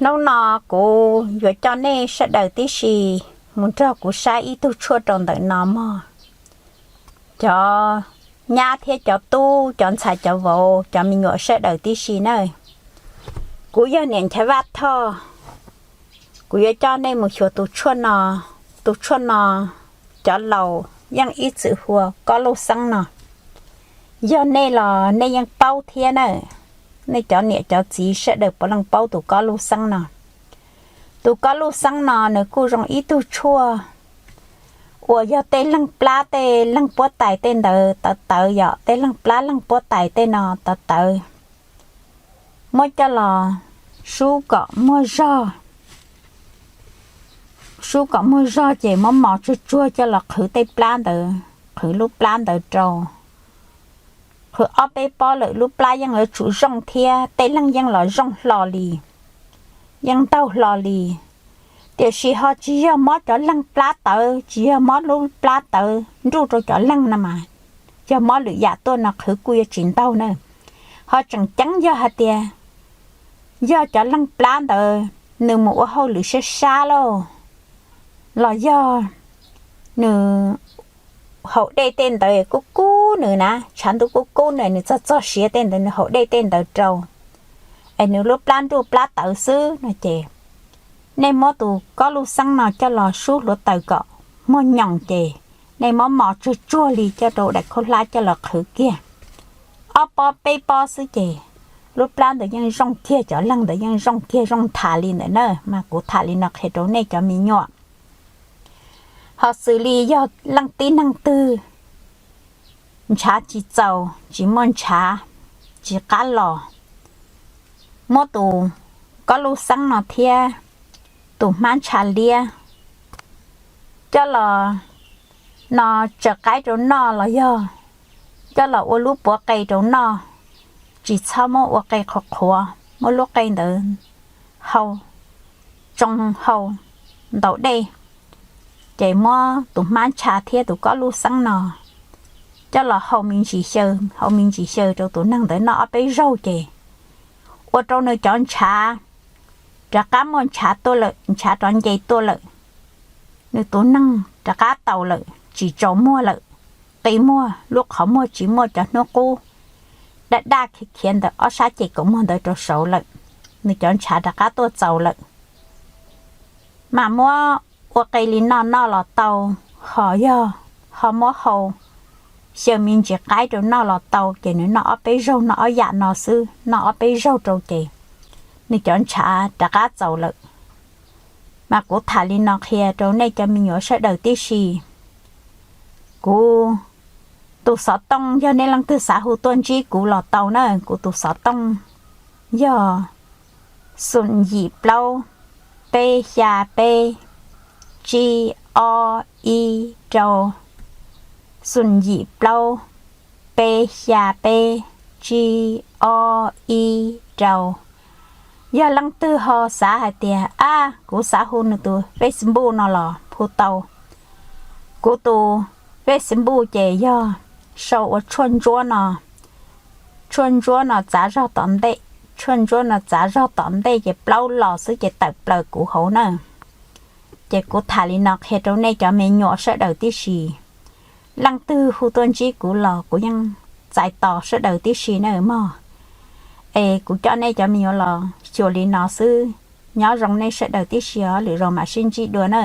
Hnub no kuv yuav coj nej sawv daws tib si mus nrog kuv saib ib tug tshuaj rau ntawm no mog. Cov nyab thiab cov tub, cov ntxhais cov vauv, cov me nyuam sawv daws tib si nawb. Kuv yog niam Nchaiv Vaj Thoj, kuv yuav coj nej mus xyuas tus tshuaj no. Tus tshuaj no cov laus yeej ib txwm hu ua kob luj xeeb no. Yog nej los nej yeej paub thiab nawb, nej cov niam cov txiv sawv daws puav leej paub tus kob luj xeeb no. Tus kob luj xeeb no nws kuj zoo ib tug tshuaj uas yog tej leeg plab tej leeg puab tais tej ntawd tawv tawv, yog tej leeg plab leeg puab tais tej no tawv tawv, muab coj los sub kom muaj zog. Sub kom muaj zog ces muab mos tsuag tsuag coj los qhwv tej plab ntawd, qhwv lub plab ntawd rau. Qhwv ob peb pob lawm lub plab yeej yuav tsum zoo thiab tej leeg yeej los zoo hlo li, yeej ntaug hlo li. Tiam sis ho tsis yog mob cov leeg plab tawv, tsis yog mob lub plab tawv nruj rau cov leeg no mas, yog mob lwm yam tuaj no qhwv kuj yuav tsis ntaug na. Ho tseem ceeb yog hais tias yog cov leeg plab ntawd nws mus ua hauj lwm sab sab lauj, los yog nws haus dej tej ntawd kub kub nws na, tshav ntuj kub kub nws, nws txog txog siav tej ntawd nws haus dej tej ntawd rau, es nws lub plab nruj plab tawv xwb no ces, nej muab tus kob luj xeeb no coj los sub hluav taws kom muag nyoos ces, nej muab mos tsuag tsuag li coj rau daim khaub hlab coj los qhwv kiag. Ob pob peb pob xwb ces lub plab ntawd yeej zoo kiag, cov leeg ntawd yeej zoo kiag, zoo tham li ntawd na. Mas kuv tham li no qhia rau nej cov me nyuam. Ho xws li yog leej tib neeg twg ntshav tsis txaus, tsis muaj ntshav, tsis qab los, muab tus kob luj xeeb no thiab tus hmab ntsha liab coj los no tsaws qaib rau noj los yog coj los ua lub puav qe rau noj. Tsis txhob muab ua qe qhuav qhuav, muab lub qe ntawd hau tsoo hau ntaus dej, ces muab tus hmab ntsha thiab tus kob luj xeeb no coj los hau me ntsis xyaw, hau me ntsis xyaw rau tus neeg ntawd noj ob peb zaug ces ua rau nws cov ntshav rov qab muaj ntshav tuaj lawm, ntshav rov nce tuaj lawm. Nws tus neeg rov qab taus lawm, tsis tsaus muag lawm, qi muag, lub qhov muag tsis muaj cov hnub qub daj daj khiav khiav ntawm ob sab ceg kaum muag ntawd rau saud lawm. Nws cov ntshav rov qab tuaj txaus lawm. Mas muab ua qe li no noj los tau, ho yog ho muab hau xyaw me ntsis qaib rau noj los tau, ces nws noj ob peb zaug, noj ob yam no xwb, noj ob peb zaug rau ces nws cov ntshav rov qab txaus lawm. Mas kuv tham li no qhia rau nej cov me nyuam sawv daws tib si. Kuv tus xov tooj yog nej leej twg xav hu tuaj ntsib kuv los tau na. Kuv tus xov tooj yog xoom yim plaub peb xya peb tsib ob ib rau, xoom yim plaub peb xya peb tsib ob ib rau. Yog leej twg ho xav hais tias, ab, kuv xav hu nws tus Facebook no los hu tau. Kuv tus Facebook ces yog sau ua tshuaj ntsuab no, tshuaj ntsuab no txav zog tom ntej, tshuaj ntsuab no txav zog tom ntej ces plaub los xwb ces tawm plaws kuv hauv na. Ces kuv tham li no qhia rau nej cov me nyuam sawv daws tib si. Leej twg hu tuaj ntsib kuv los kuv yeej txais tos sawv daws tib si na mog. Es kuv coj nej cov me nyuam los xyuas li no xwb. Nyob zoo nej sawv daws tib si os, lwm zaus mam sib ntsib dua na.